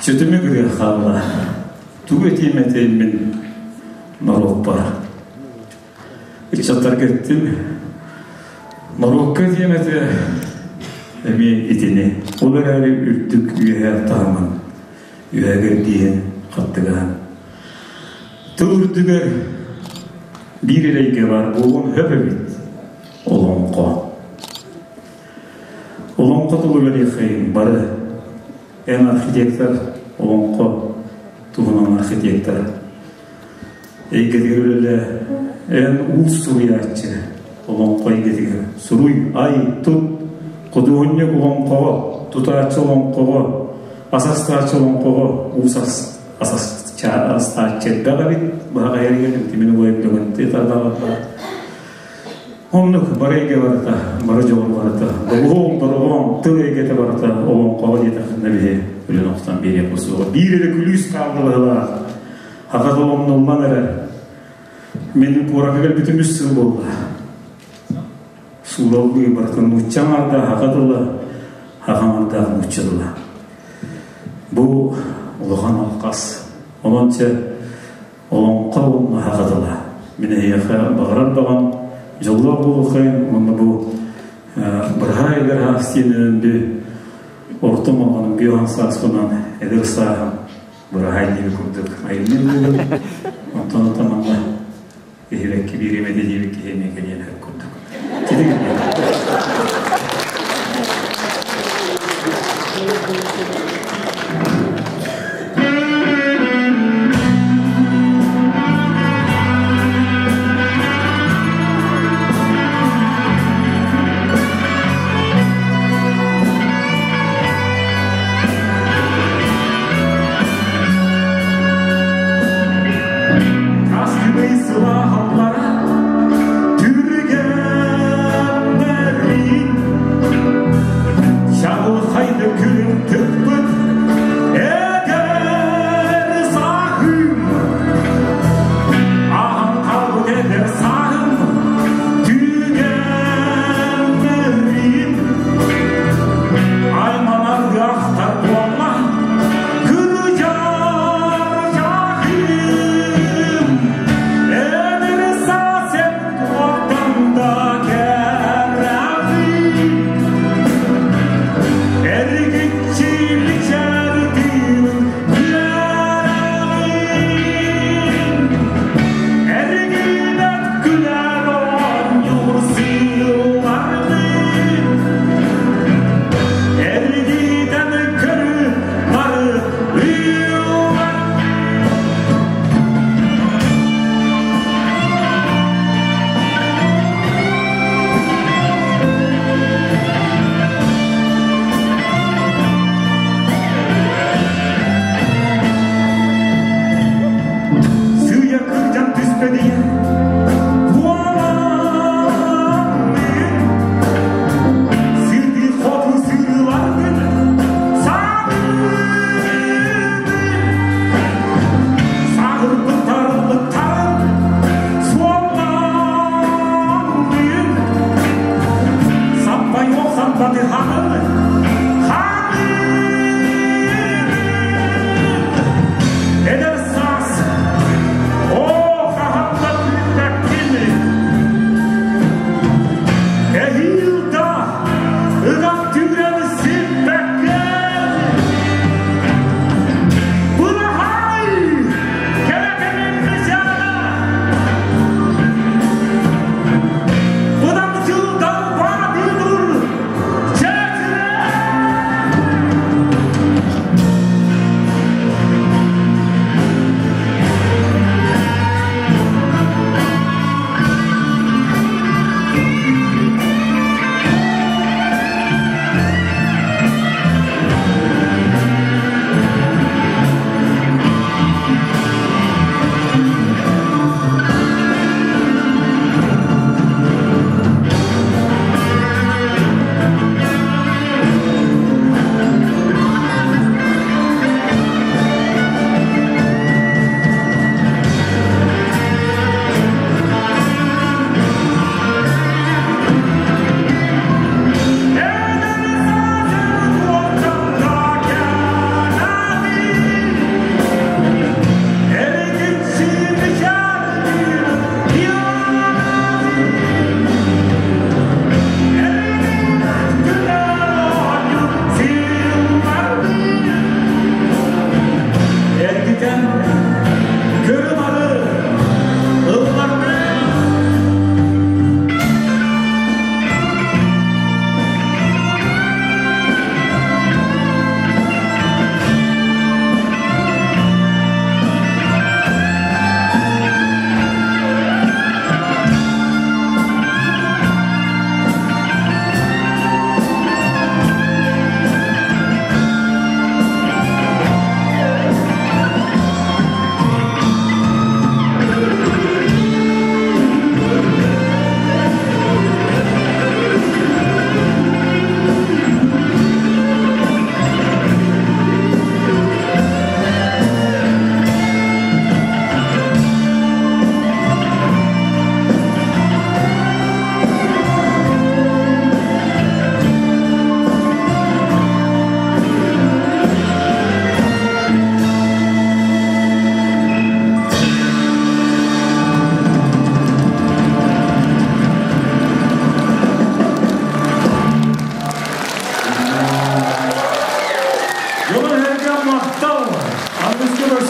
Чөтүмү кырыа хаалла. Тугу этиим этэйим мин норуоппар. Ыччаттарга эттим. Норуокка этиэм этэ эмиэ итини. Ол эрээри үрдүк үөһэ таһымын, үөһэгэр диэн хаттыгаһын. Тыл үрдүгэр биир эрэйгэ бар буолуон сөп эбит. Олоҥхо. Олоҥхо тылыгар иэхэйин бары эн архитектор, олоҥхо туһунан архитектор. Эйгэтигэр үлэлээ, эн уус суруйааччы, олоҥхо эйгэтигэр суруй, ай, тут, худуоһунньук олоҥхоҕо, тутааччы олоҥхоҕо, ас астааччы олоҥхоҕо, уус ас астааччы элбэх эбит, баһаҕайарыгар тимин убайым Лөгөнтөй тардаабатылар. Оннук бары эйгэ барыта, бары дьоҕур барыта, доҕуһуол, дорҕоон, тыл эйгэтэ барыта олоҥхоҕо диэтэххинэ биһи үлэн охсон биэриэх суоҕа. Биир эрэ күлүүс хаалла быһылаах. Хата толомнуллан эрэр. Мин куоракка кэлбитим үс сыл буолла. Суураллыы барытын нуучча аҥаардаах саха тыла, саха аҥаардаах нуучча тыла. Бу улахан алҕас. Онон чэ Олоҥхо уонна саха тыла. Мин эһиэхэ баҕарар баҕам дьоллоох буолуоххайын уонна бу быраһаай эдэр саас диэнинэн би орто малҕаным биохан сааспынан эдэр сааһым быраһаай диэби курдук айымньы буолун. Онтон отаманна иһибэкки биэримэдэ диэбит киһи эмиэ кэлиэн курдук. Сылаһаллара түргэннэрин.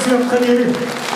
Көрсүөххэ диэри!